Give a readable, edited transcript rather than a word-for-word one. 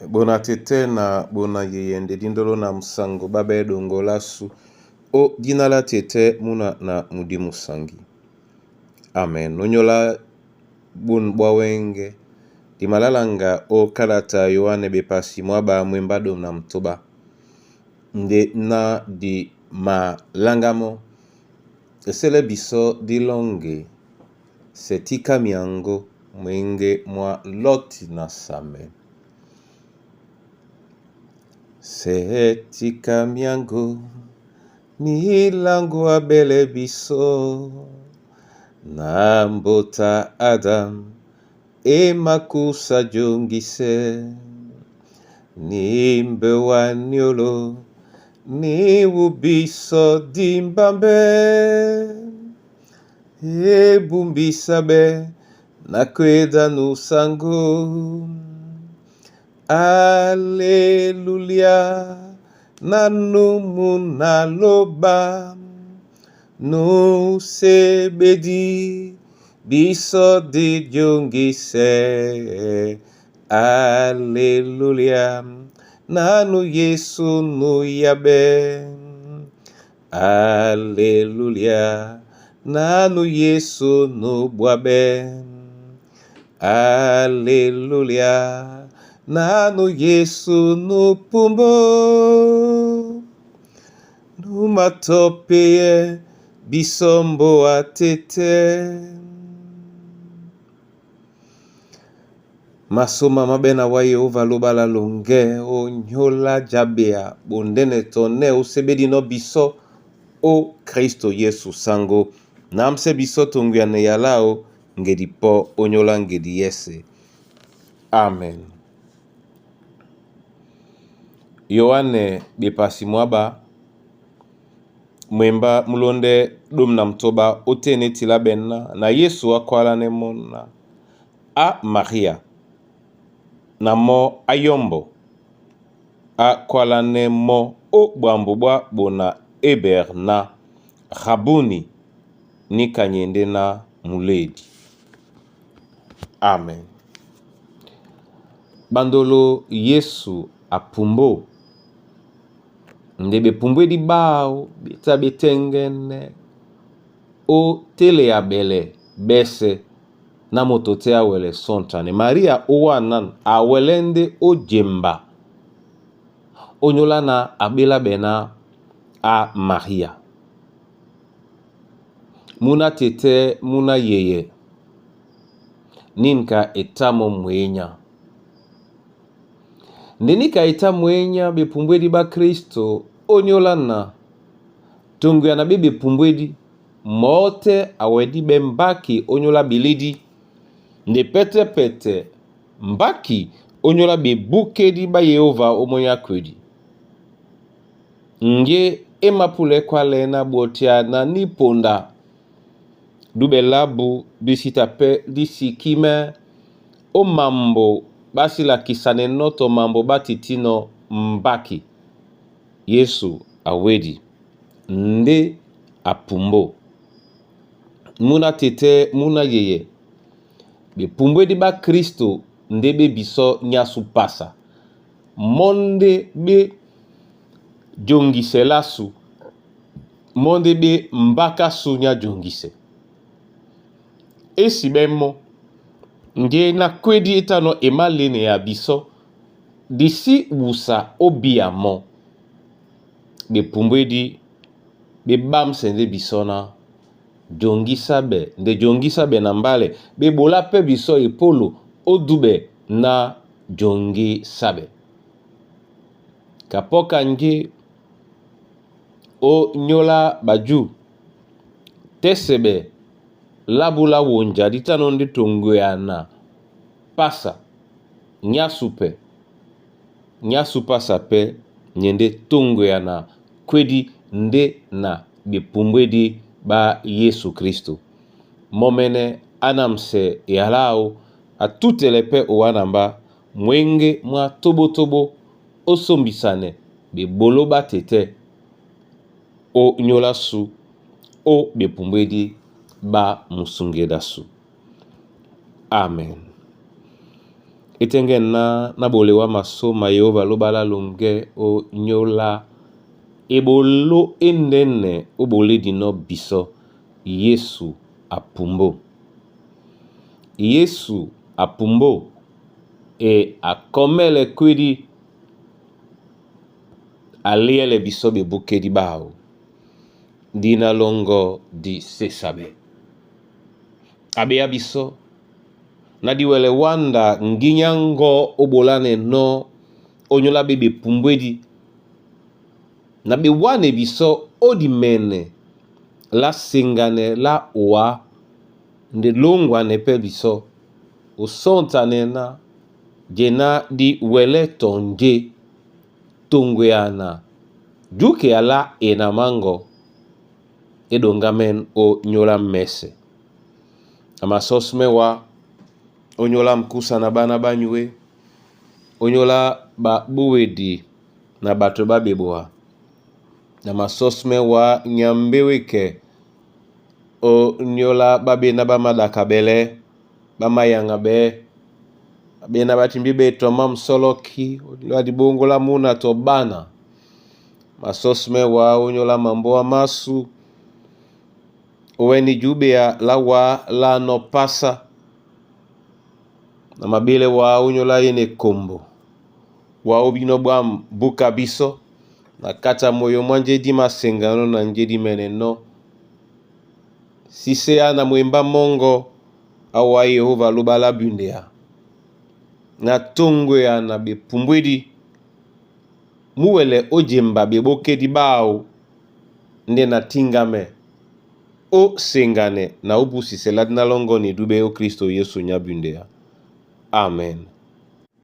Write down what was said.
Bona tete na bona yeye nde dindolo na musango babe dongolasu o dina la tete muna na mudimu sangi. Amen. Onyola bun bwa wenge dimalalanga o kalata Yoane bepasi mwaba mwemba dom na mtoba nde na di malangamo esele biso dilonge setika miango mwenge mwa loti na same. Setika miango milango abele biso na mbota Adam emakusa jongise nimbe wa nyolo ni wubiso dimbambe ebumbisabe nakweda nusango. Aleluya nanu munaloba nusebedi biso dijongise. Aleluya nanu Yesu nuyabe. Aleluya nanu Yesu nubwabe. Aleluya nanu Yesu nupumbo. Numatopeye bisombo atete. Masoma mabena wa Yehova lobala longe onyola jabea bondene tone osebedi no biso o Kristo Yesu sango namse biso tonguyane yalao ngedi po onyola ngedi yese. Amen. Yohane bepasi mwaba mwemba mulonde dom na mtoba otene tila benna na Yesu akwala ne mona a Maria na mo ayombo akwala ne mo o bwambo bwa bona Eber na Rabuni ni kanyende na muledi. Amen. Bandolo Yesu apumbo nde bepumbwedi bao beta betengene o tele ya bele bese na moto te awele sontane Maria owanan awele nde ojemba onyola na abela bena a Maria. Muna tete muna yeye ninka etamo mwenya. Ndenika eta mwenya bepumbwedi ba Kristo onyola na tongo ya na be bepumbwedi mote awedi be mbaki onyola bilidi nde pete pete mbaki onyola bebukedi ba Yehova omonya kwedi. Nge emapule kwale na botia na niponda dube labu disita pe disikime o mambo basilakisane noto mambo batitino mbaki Yesu awedi nde apumbo muna tete muna yeye bepumbwedi ba Kristo nde be biso nyasu pasa monde be jongiselasu monde be mbaka su nya jongise esi be mo nge na kwedi etano emalene ya biso disi wusa obia mo bepumbwedi bebamse nde biso na jongisa be nde jongisa be na mbale bebola pe biso epolo odube na jongisa be kapoka nge o nyola baju tesebe labula wonja ditano nde tongoya pasa nyasupe nyasu pasa pe nyende tongoya na kwedi nde na bepumbwedi ba Yesu Kristo momene anamse yalao atutele pe owanamba mwenge mwa tobotobo osombisane bebolo batete o nyola su o bepumbwedi ba musungeda su. Amen. Etengɛ́ ná na bolewa masoma Yehova loba la longe o nyola ebolo endene o boledi no biso Yesu apumbo. Yesu apumbo e akomele kwedi aliele biso bebukedi bao. Dina longo di sesabe. Abeya biso na diwele wanda nginyango obolane no onyola be bepumbwedi na bewane biso odimene la sengane la oa nde longwane pe biso osontane na jena di wele tonje tongweana juke ala enamango edongamen o nyola mese. Amasosme wa onyola mkusa na bana banyue onyola babuwedi na bato babeboa na masosme wa nyambeweke onyola babena bamadaka bele bamayanga be babena batimbi betoma msoloki onyola dibongola muna to bana masosme wa onyola mambo wa masu oweni jubea la wa la no pasa na mabele wa onyola yene kombo wa obino bwa mbuka biso na kata moyo mwa njedi masengano na njedi meneno sisea na mwemba mongo awa Yehova lobala bundea na tongwe ya na bepumbwedi muwele ojemba bebokedi bao nde na tingame o sengane na obusisela na longo ni dube o Kristo Yesu nya bundea. Amen.